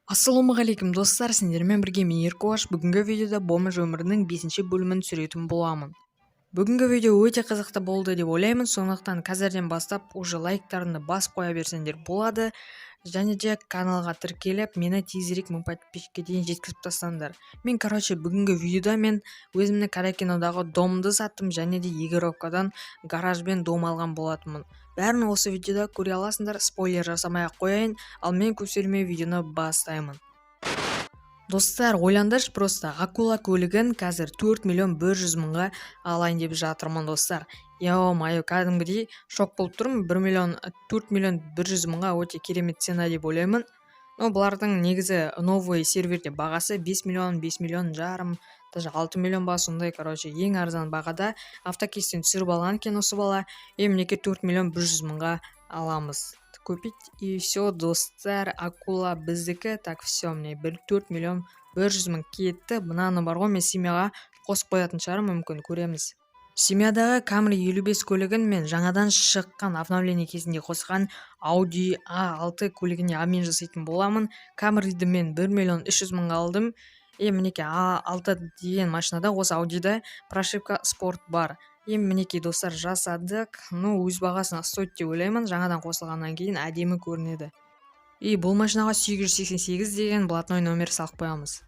Ассалаумағалейкум, достар! Сендермен бірге мен, Еркош. Бүгінгі видеода бомж өмірінің бесінші бөлімін түсіретін боламын. Бүгінгі видео өте қызықты болды деп ойлаймын, сондықтан қазірден бастап уже лайктарыңды басып қоя берсеңдер болады және де каналға тіркеліп, мені тезірек 1000 подписчикке дейін жеткізіп тастаңдар. Мен, короче, бүгінгі видеода мен өзімнің Корякинодағы домымды саттым және де Егоровкадан гараж бен дом алған болатынмын. Бәрін осы видеода көре аласыңдар, спойлер жасамай ақ қояйын. Ал мен көп сөйлемей видеоны бастаймын. Достар, ойлаңдаршы, просто Акула көлігін қазір 4 миллион 100 мыңға алайын деп жатырмын. Достар, ё-моё, кәдімгідей шок болып тұрмын. 1 миллион, 4 миллион 100 мыңға өте керемет цена деп ойлаймын. Но бұлардың негізі новый серверде бағасы 5 миллион, 5 миллион жарым, даже 6 миллион ба, сондай. Короче, ең арзан бағада автокестен түсіріп алған екен осы бала. И мінекей, 4 миллион 100 мыңға аламыз. Купить, и все, достар, Акула біздікі. Так, все, міне, бір 4 миллион 100 мың кетті. Мынаны бар ғой, мен семьяға қосып қоятын шығармын, мүмкін, көреміз. Семьядағы Камри 55 көлігін мен жаңадан шыққан обновление кезінде қосқан Audi A6 көлігіне обмен жасайтын боламын. Камриді мен 1 миллион 300 мыңға алдым. И мінекей, А6 деген машинада, осы Аудида прошивка спорт бар. И мінекей, достар, жасадық. Ну, өз бағасына стоит деп ойлаймын, жаңадан қосылғаннан кейін әдемі көрінеді. И бұл машинаға 888 деген блатной номер салып қоямыз.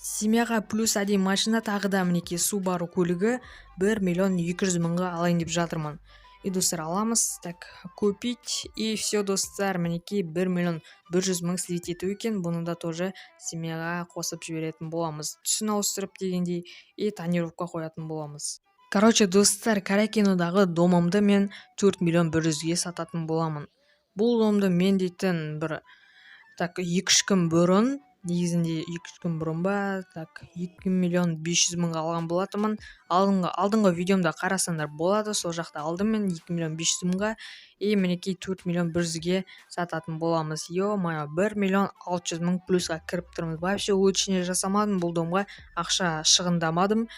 Семьяға плюс один машина тағы да. Мінекей, Субару көлігі 1 миллион 200 мыңға алайын деп жатырмын. И, достар, аламыз. Так, купить, и все, достар, мінекей, 1 миллион 100 мың слить ету екен. Бұны да тоже семьяға қосып жіберетін боламыз, түсін ауыстырып дегендей, и тонировка қоятын боламыз. Короче, достар, Корякинодағы домымды мен 4 миллион 100-ге сататын боламын. Бұл домды мен дейтін бір, так, 2-3 күн бұрын, негізінде 2-3 күн бұрын ба, так, 2 миллион 500 мыңға алған болатынмын. Алдыңғы видеомда қарасаңдар болады, сол жақта алдым мен 2 миллион 500 мыңға. И мінекей, 4 миллион 100-ге сататын боламыз. Ё-моё, 1 миллион 600 мың плюсқа кіріп тұрмыз. Вообще улучшение жасамадым, бұл домға ақша шығындамадым.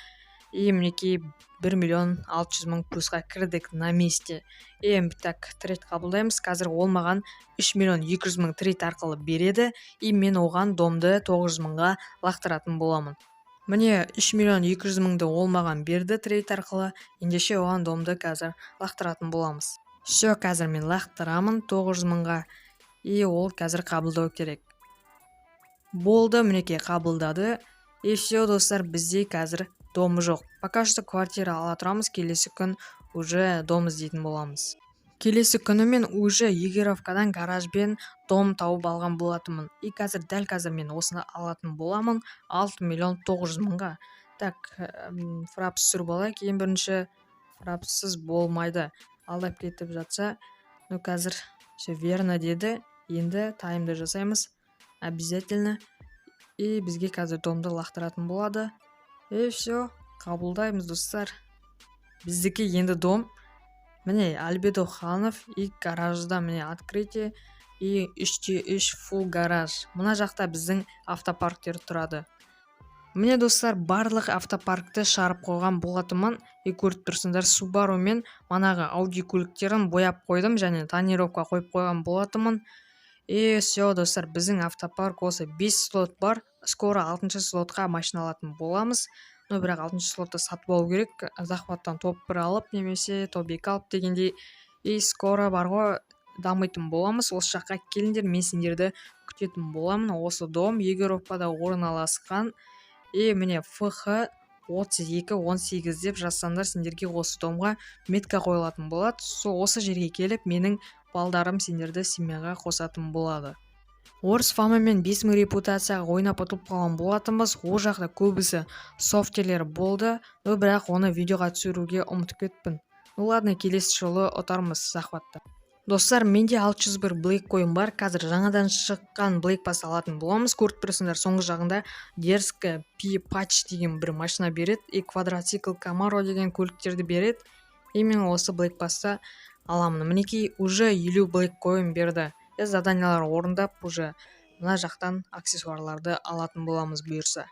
И мінекей, 1 миллион 600 мың плюсқа кірдік на месте. Енді, так, трейд қабылдаймыз. Қазір ол маған 3 миллион 200 мың трейд арқылы береді, и мен оған домды 900 мыңға лақтыратын боламын. Міне, 3 миллион 200 мыңды ол маған берді трейд арқылы. Ендеше оған домды қазір лақтыратын боламыз. Все, қазір мен лақтырамын 900 мыңға, и ол қазір қабылдау керек болды. Мінекей, қабылдады. И все, достар, бізде қазір дом жоқ, пока что квартира ала тұрамыз. Келесі күн уже дом іздейтін боламыз. Келесі күні мен уже Егоровкадан гараж бен дом тауып алған болатынмын. И қазір, дәл қазір мен осыны алатын боламын 6 миллион 900 мыңға. Так, фрапс түсіріп алайық ең бірінші, фрапссыз болмайды, алдап кетіп жатса. Ну, қазір все верно деді. Енді таймды жасаймыз обязательно. И бізге қазір домды лақтыратын болады. И все, қабылдаймыз, достар, біздікі енді дом. Міне, Альбедо Ханов. И гаражда, міне, открытие, и 3-те 3 фулл гараж. Мына жақта біздің автопарктер тұрады. Міне, достар, барлық автопаркті шығарып қойған болатынмын. И көріп тұрсыңдар, Субару мен манағы Ауди көліктерін бояп қойдым және тонировка қойып қойған болатынмын. И все, достар, біздің автопарк осы 5 слот бар. Скоро алтыншы слотқа машина алатын боламыз. Но бірақ алтыншы слотты сатып алу керек, захваттан топ 1 алып немесе топ 2 алып дегендей. И скоро бар ғой, дамитын боламыз. Осы жаққа келіңдер, мен сендерді күтетін боламын. Осы дом Егоровкада орналасқан. И міне, ФХ 3218 деп жазсаңдар, сендерге осы домға метка қойылатын болады. Сол осы жерге келіп, менің балдарым сендерді семьяға қосатын болады. Орыс фамамен 5000 репутацияға ойнап ұтылып қалған болатынбыз. Ол жақта көбісі софтерлер болды, но бірақ оны видеоға түсіруге ұмытып кетіппін. Ну ладно, келесі жолы ұтармыз захватта. Достар, менде 601 блэк коин бар. Қазір жаңадан шыққан блэк пасс алатын боламыз. Көріп тұрсыңдар, соңғы жағында дерзко пи патч деген бір машина береді и квадроцикл Камаро деген көліктерді береді. И мен осы блэк пассты аламын. Мінекей, уже 50 блэк коин берді. Заданиялар орындап, уже мына жақтан аксессуарларды алатын боламыз, бұйырса.